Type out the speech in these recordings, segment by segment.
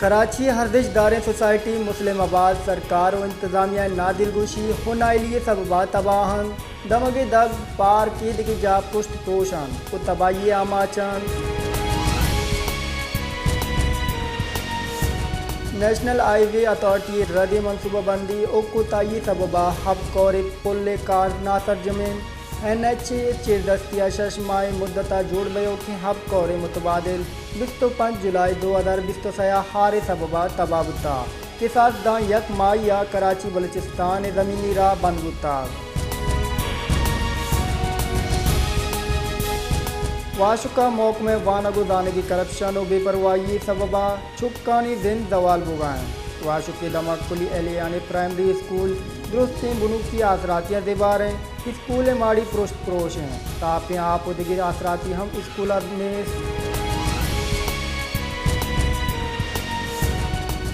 کراچی ءِ ارزشت داریں سوسائٹی مسلم آباد سرکار ءُ انتظامیہ ءِ نادلگوشی ءُ نااہلی ءِ سبب ءَ تباہ اِنت۔ دمگ ءِ دگ، پارک ءُ دگہ جاہ پشت پروش اَنت ءُ تباہی ءِ آماچ اَنت۔ نیشنل ہائی وے اتھارٹی ءِ ردیں منصوبہ بندی ءُ کوتاہی ءِ سبب ءَ ہب کور ءِ پل ءِ کار ناسرجم اِنت۔ این ایچ اے ءِ چیردستی ءَ شش ماہ ءِ مدت ءَ جوڑ بئیوکیں ہب کور ءِ متبادل بیست ءُ پنچ جولائی دو ہزار بیست ءُ سئے ءَ ہار ءِ سبب ءَ تباہ بوتگ۔ کساس داں یک ماہی ءَ کراچی بلوچستان ءِ زمینی راہ بند بوتگ۔ واشک ءَ محکمہ وانگ ءُ زانگی کرپشن ءُ بے پرواہی ءِ سبب ءَ چکانی زند زوال بوگ ءَ اِنت۔ واشک ءِ دمگ کلی اہلیانی پرائمری اسکول درستیں بنکی آسراتیاں زبہر اِنت۔ اسکول ءِ ماڑی پروشت پروش اِنت۔ تاپیں آپ ءُ دگہ آسراتی ہم اسکول ءَ نیست۔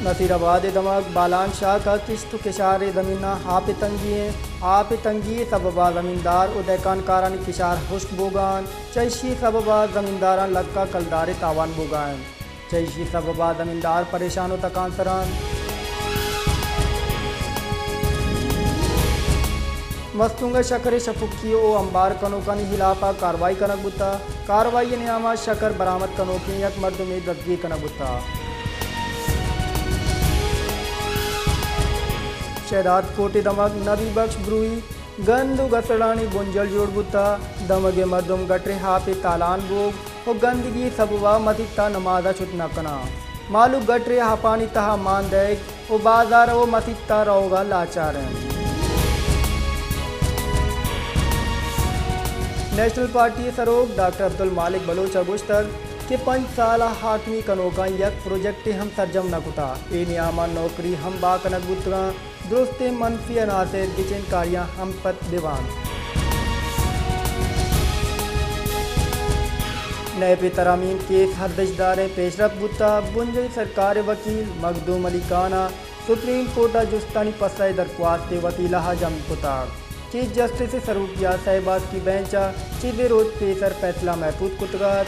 نصیر آباد ءِ دمگ بالان شاک ءَ کشت ءُ کشار ءِ زمیناں آپ ءِ تنگی اِنت۔ آپ ءِ تنگی ءِ سبب ءَ زمیندار ءُ دہکان کارانی کشار ہشک بوگ ءَ اِنت۔ چہ ایشی ءِ سبب ءَ زمینداراں لکاں کلدار ءِ تاوان بوگ ءَ اِنت۔ چہ ایشی ءِ سبب ءَ زمیندار پریشان ءُ تکانسر اَنت۔ مستونگ ءَ شکر ءِ شپکی ءُ امبار کنوکانی ہلاپ ءَ کاروائی کنگ بوتگ۔ کاروائی ءِ نیام ءَ شکر برآمد کنوکیں یک مردمے دزگیر کنگ بوتگ۔ شہداد کوٹ ءِ دمگ نبی بخش بروئی گند ءُ گسڑانی بنجل جوڑ بوتگ۔ دمگ ءِ مردم گٹر ءِ ہاپ ءِ تالان بوگ ءُ گندگی ءِ سبب ءَ مسیت ءَ نماز ءَ شت نہ کناں۔ مہلوک گٹر ءِ ہاپانی تہا مان دئیگ ءُ بازار ءُ مسیت ءَ روگ ءَ لاچار اِنت۔ نیشنل پارٹی ءِ سروک ڈاکٹر عبدالمالک بلوچ ءَ گوشتگ کہ پنچ سال ءَ حاکمی کنوکاں یک پروجیکٹے ہم سرجم نہ کتگ۔ اے نیام ءَ نوکری ہم بہا کنگ بوتگ اَنت۔ درستیں منفی عناصر گچین کاریاں ہم پت بہ بنت۔ نیب ءِ ترامیم کیس ارزشت داریں پیشرفت بوتگ، بنجاہی سرکار ءِ وکیل مخدوم علی خان ءَ سپریم کورٹ ءَ جستانی پسہ ءِ درخواست ءِ وسیلہ ءَ جنگ کتگ۔ چیف جسٹس ءِ سروکی ءَ سئے باسکی بینچ ءَ چیزے روچ پیسر فیصلہ محفوظ کتگ اَت۔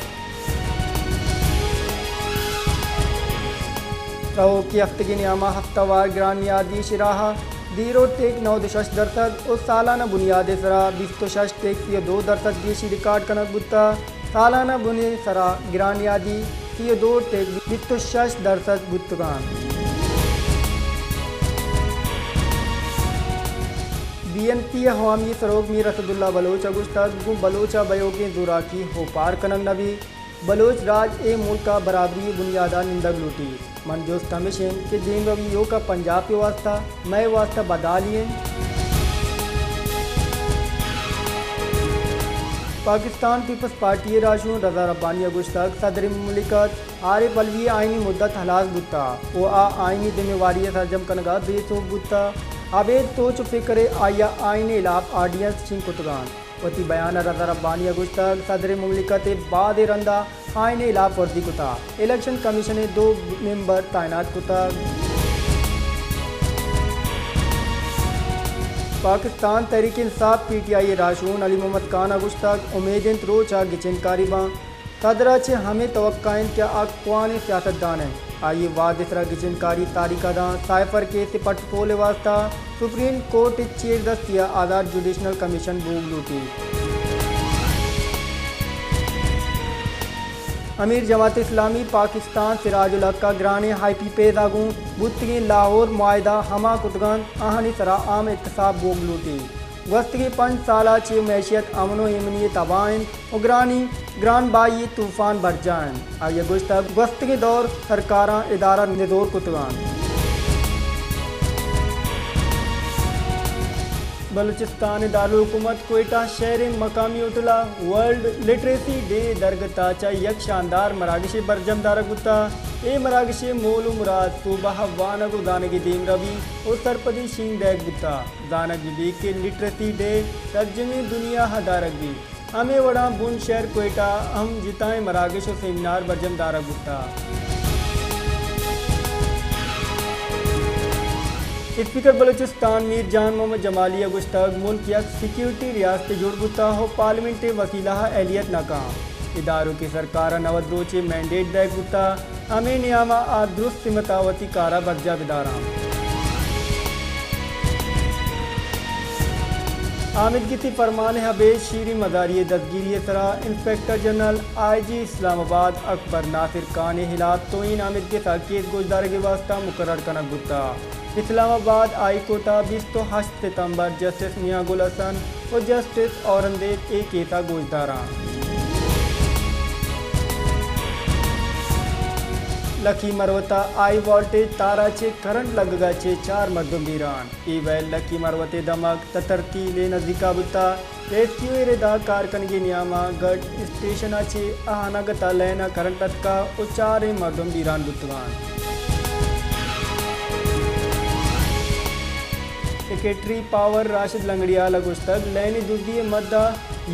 رہوکیں ہفتگے نیام ءَ ہفتہ وار گران نیادی شرح ءَ زیرو ٹیک نود ءُ شش درسد ءُ سالانہ بنیاد ءِ سرا بیست ءُ شش ٹیک سی ءُ دو درسد گیشی ریکارڈ کنگ بوتگ۔ سالانہ بنی سرا گران نیادی سی ءُ دو ٹیک بیست ءُ شش درسد بوتگ اَنت۔ بی این پی ءِ عوامی سروک میر اسداللہ بلوچ ءَ گوشتگ، گوں بلوچ ءَ بئیوکیں زوراکی اوپار کنگ نہ بیت۔ بلوچ راج اے ملک ءَ برابری ءِ بنیاد ءَ نندگ لوٹیت۔ من جست ہمیش اِنت کہ دیمروی ایوک ءَ پنجاپ ءِ واستہ، مئے واستہ بدحالی اِنت۔ پاکستان پیپلز پارٹی ءِ راہشون رضا ربانی ءَ گوشتگ، صدر مملکت عارف علوی ءِ آئینی مدت ہلاس بوتگ ءُ آ آئینی ذمہ واری ءِ سرجم کنگ ءَ بے سوب بوتگ۔ ابید سوچ ءُ فکر ءَ آئی ءَ آئین ءِ ہلاپ آرڈیننس شنگ کتگ اَنت۔ وتی بیان ءَ رضا ربانی ءَ گوشتگ، صدر مملکت ءَ بازیں رند ءَ آئین ءِ ہلاپ ورزی کتگ، الیکشن کمیشن ءِ دو ممبر تعینات کتگ۔ پاکستان تحریک انصاف، پی ٹی آئی، ءِ راہشون علی محمد خان ءَ گوشتگ، امید اِنت روچ ءَ گچین کاری باں۔ صدر ءَ چہ ہمے توقع اِنت کہ آ کوہنیں سیاستدان اِنت۔ آئی ءَ وھد ءِ سرا گچین کاری تاریخ ءَ داں، سائفر کیس ءِ پٹ ءُ پول ءِ واستہ سپریم کورٹ ءِ چیردستی ءَ آزاد جوڈیشنل کمیشن بوگ لوٹیت۔ امیر جماعت اسلامی پاکستان سراج الحق ءَ گرانیں آئی پی پیز ءَ گوں بوتگیں لاہور معاہدہ ہما کتگ اَنت، آہانی سرا عام احتساب بوگ لوٹیت۔ گوستگیں پنچ سال ءَ چہ معیشت امن ءُ ایمنی ءَ تباہ اِنت ءُ گرانی، گران بہائی ءِ طوفان برجاہ اِنت۔ آئی ءَ گوشتگ، گوستگیں دور سرکاراں ادارہ نزور کتگ اَنت۔ بلوچستان ءِ دارالحکومت کوئٹہ شہر ءِ مقامی ہوٹل ءَ ورلڈ لٹریسی ڈے ءِ درگت ءَ چہ یک شاندار مراگشے برجم دارگ بوتگ۔ اے مراگش ءِ مول ءُ مراد صوبہ ءِ وانگ ءُ زانگ ءِ دیمروی ءُ سرپدی شنگ دئیگ بوتگ۔ زانگ بہ بیت کہ لٹریسی ڈے سرجمیں دنیا ءَ دارگ بیت۔ ہمے وڑا بن شہر کوئٹہ ءَ ہم جتائیں مراگش ءُ سیمینار برجم دارگ بوتگ۔ اسپیکر بلوچستان میر جان محمد جمالی ءَ گوشتگ، ملک یک سیکورٹی ریاستے جوڑ بوتگ ءُ پارلیمنٹ ءِ وسیلہ ءَ اہلیت نہ کنت۔ ادارکی سرکار ء نود روچے مینڈیٹ دئیگ بوتگ، ہمے نیام ء آ درستیں متا وتی کار ء برجاہ بداراں۔ آمدگتی فرمان ء ابید شیریں مزاری ء دزگیری ء سرا انسپکٹر جنرل آئی جی اسلام آباد اکبر ناصر خان ء ہلاپ توہین آمدگس ء کیس گوشدارگ ء واستہ مقرر کنگ بوتگ۔ اسلام آباد ہائی کورٹ ء بیست ء ہشت ستمبر جسٹس میاں گل حسن و جسٹس اورنگزیب اے کیس ء گوشداراں۔ لکی مروت ء ہائی وولٹیج تار ء چہ کرنٹ لگگ ء چہ چار مردم بیران۔ اے ویل لکی مروت ء دمگ تترتیل ء نزیک ء بوتگ۔ ریسکیو ء ردا کار کنگی نیاما گڈ اسٹیشن ء چہ اہانگت ء لین ء کرنٹ اتکا و چاریں مردم بیران بوتگاں۔ سیکرٹری پاور راشد لنگڑیال ء گوشتگ، لین دزی ء مد ء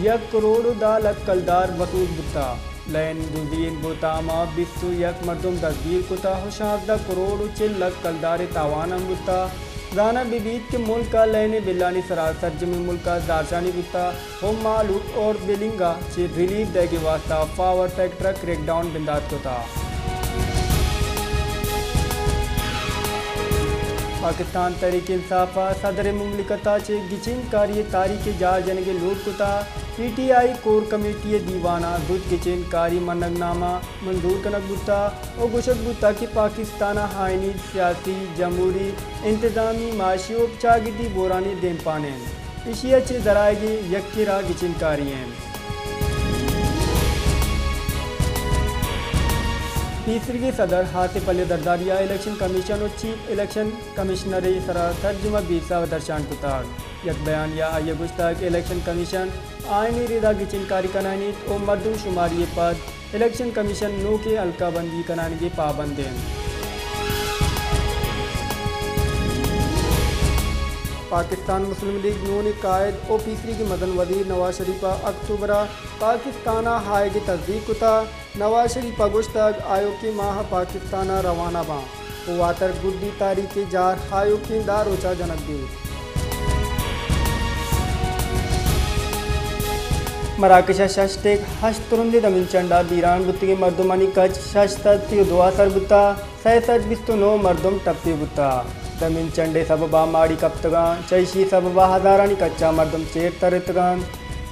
یک کروڑ و دہ لکھ کلدار وسوخ بوتگ۔ لین دزی ء بہتام ء بیست و یک مردم دزگیر کتگ و شانزدہ کروڑ و چل لکھ کلدار ء تاوان ہم بوتگ۔ زانگ بہ بیت کہ ملک ء لین ء بلانی سرا سرجمیں ملک ء زہرشانی بوتگ و مہلوک اوور بلنگ ء چہ ریلیف دئیگ ء واستہ پاور سیکٹر ء کریک ڈاؤن بندات کتگ۔ پاکستان تحریک انصاف ء صدر مملکت ء چہ گچین کاری ء تاریخ ء جار جنگ ء لوٹ کتگ۔ P T I core committee ء دیوان ء زوت گچین کاری منگ نامہ منظور کنگ بوتگ و گوشگ بوتگ کہ پاکستان ء آئینی، سیاسی، جمہوری، انتظامی، معاشی و چاگردی بحرانی دیمپان انت۔ ایشی ء چہ درآیگی یکیں راہ گچین کاری انت۔ پیسریگیں صدر آصف علی زرداری ء الیکشن کمیشن و چیف الیکشن کمشنر ء سرا سرجم ء بے ساہ درشان کتگ۔ یک بیانیہ ء آئی ء گوشتگ کہ الیکشن کمیشن آئینی ردا گچین کاری کنائینیت و مردم شماری ء پد الیکشن کمیشن نوکیں حلقہ بندی کنائینگ ء پابند انت۔ پاکستان مسلم لیگ نون ء قائد و پیسریگیں مزن وزیر نواز شریف ء اکتوبر ء پاکستان ء آیگ ء تصدیق کتگ۔ نواز شریف ء گوشتگ، آیوکیں ماہ ء پاکستان ء روانہ باں و واتر گڈی تاریخ ء جار آیوکیں دہ روچ ء جنگ بیت۔ مراکش ء شش ٹیک ہشت ترندیں دمین چنڈ ء بیران بوتگیں مردمانی کچ شش سد سی و دو ء سر بوتگ۔ سئے سد بیست و نو مردم ٹپی بوتگ۔ دمین چنڈ ء سبب ء ماڑی کپتگاں، چہ ایشی سبب ء ہزارانی کچا مردم چیر ترتگاں۔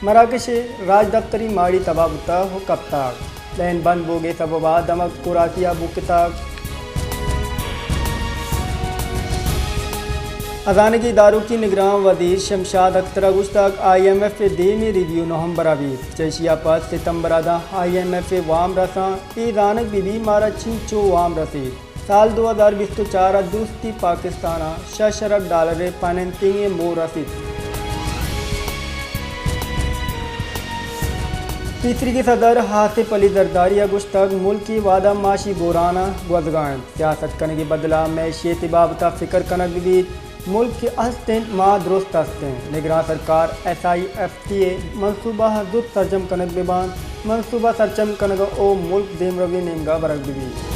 مراکش ء راجدپتری ماڑی تباہ بوتگ و کپتگ۔ لین بند بوگ ء سبب ء دمگ کراسی ء بوکتگ۔ ہزانگی اداروکی نگران وزیر شمشاد اختر ء گوشتگ، آئی ایم ایف ء دیمی ریویو نومبر ء بیت، چہ ایشی ء پد ستمبر ء داں آئی ایم ایف ء وام رساں، اے زانگ بہ بیت مارا چینچو وام رسیت۔ سال دو ہزار بیست و چار ء درستی پاکستان ء شش ارب ڈالر ء فنانسنگ ء مور رسیت۔ پیسریگیں صدر آصف علی زرداری ء گوشتگ، ملکی وہد ء معاشی بحران ء گوزگا انت، سیاست کنگ ء بدلا معیشت ء بابت ء فکر کنگ بہ بیت۔ ملک کہ است انت، ما درست است انت۔ نگراں سرکار ایس آئی ایف ٹی ء منصوبہ ء زوت سرجم کنگ بہ بنت، منصوبہ سرجم کنگ ء او ملک دیمروی نیمگا برگ بہ بیت۔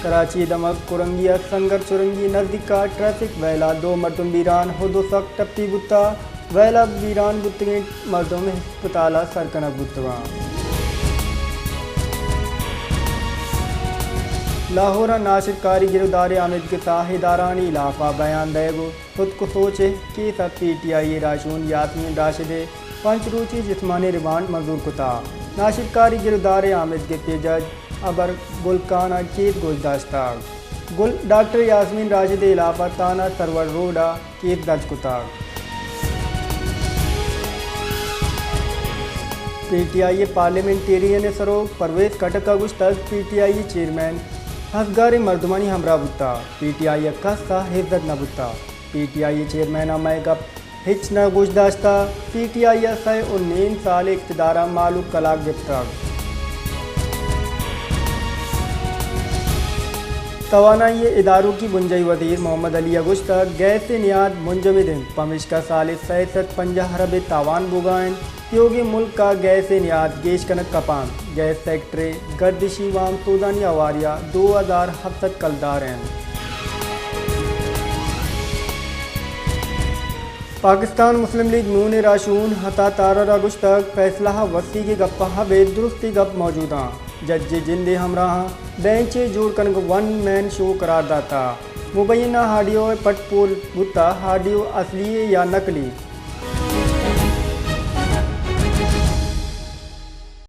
کراچی ء دمگ کرنگی ء سنگر چرنگی نزیکا ٹریفک ویلا دو مردم بیران و دو سک ٹپی بوتا۔ ویلا بیران بوتگیں مردم ہسپتال ء سر کنگ بوتگاں۔ لاہور ء ناشرکاری گرودار ء آمدگس ء ادارھانی ہلاف ء بیان دئیگ و ستک و سوچ ء کیس ء پی ٹی آئی ء راہشون یاسمین راشد ء پنچ روچی جسمانی ریمانڈ منظور کتگ۔ ناشرکاری گرودار ء آمدگس ء جج ابر گل خان ء کیس گوشداشتگ۔ گل ڈاکٹر یاسمین راشد ء ہلاف ء تھانہ سرور روڈ ء کیس درج کتگ۔ پی ٹی آئی ء پارلیمنٹیرین ء سروک پرویز خٹک ء گوشتگ، پی ٹی آئی ء چیئرمین ہزگاریں مردمانی ہمراہ بوتگ، پی ٹی آئی ء کس ء عزت نہ بوتگ۔ پی ٹی آئی ء چیئرمین ء مئے گپ ہچ نہ گوش داشتگ۔ پی ٹی آئی ء سئے و نیم سال ء اقتدار ء مہلوک کلاگ گپتگ۔ توانائی ء اداروکی بنجاہی وزیر محمد علی ء گوشتگ، گیس ء نیاد منجمد انت، پمیشکا سال ء سئے سد پنجاہ ارب ء تاوان بوگا انت۔ تیوگیں ملک ء گیس ء نیاد گیش کنگ کپاں۔ گیس سیکٹر ء گردشی وام سوزانی ہواری ء دو ہزار ہپت سد کلدار انت۔ پاکستان مسلم لیگ نون ءِ راہشون عطا تارڑ ءَ گوشتگ، فیصلہ ءَ وسیگ ءِ گپ ءَ ابید درستیں گپ موجود آں۔ جج ءِ جند ءِ ہمراہاں بینچ ءِ جوڑ کنگ ون مین شو قرار داتہ۔ مبینہ آڈیو ءِ پٹ پول بوتہ، آڈیو اصلی یا نقلی؟